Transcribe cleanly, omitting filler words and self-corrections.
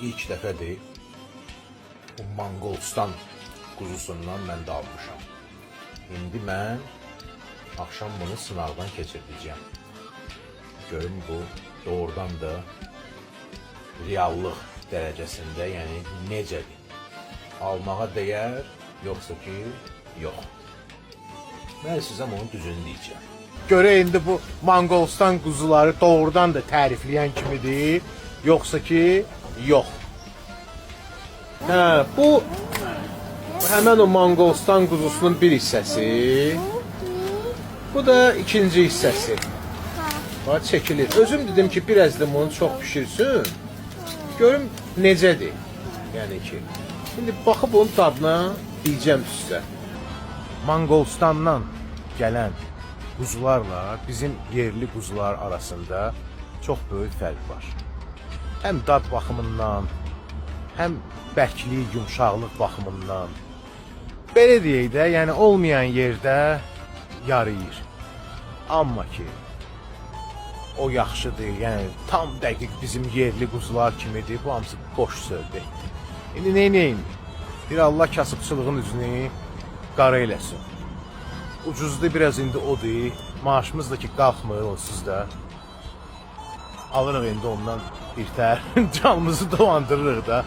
İlk dəfədir bu Monqolstan quzusundan mən də almışam. İndi mən axşam bunu sınaqdan keçirdəcəm. Görüm bu doğrudan da reallıq dərəcəsində, yəni necədir? Almağa dəyər, yoxsa ki, yox. Mən sizə onun düzünü deyəcəm. Görək indi bu Monqolstan quzuları doğrudan da tərifləyən kimidir, yoxsa ki, yox. Hə, bu həmən o Monqolstan quzusunun bir hissəsi. Bu da ikinci hissəsi. Bax çəkilir. Özüm dedim ki, biraz da bunu çox bişirsin. Görüm necədir. Yəni ki. İndi baxıb onun dadına deyəcəm sizə. Monqolstandan gələn quzularla bizim yerli quzular arasında çox böyük fərq var. Həm dad baxımından, həm bərklik, yumşaqlıq baxımından. Belə deyək də, yəni olmayan yerdə yarayır. Amma ki o yaxşıdır, yəni tam dəqiq bizim yerli quzular kimidir. Bu hamısı boş sözdür. İndi nə edeyim? Bir Allah kasıbçılığın üzünü qara eləsin. Ucuzdur biraz indi odur. Maaşımız da ki qalxmır onsuz da. Alırıq indi ondan birtəhər canımızı dolandırırıq da.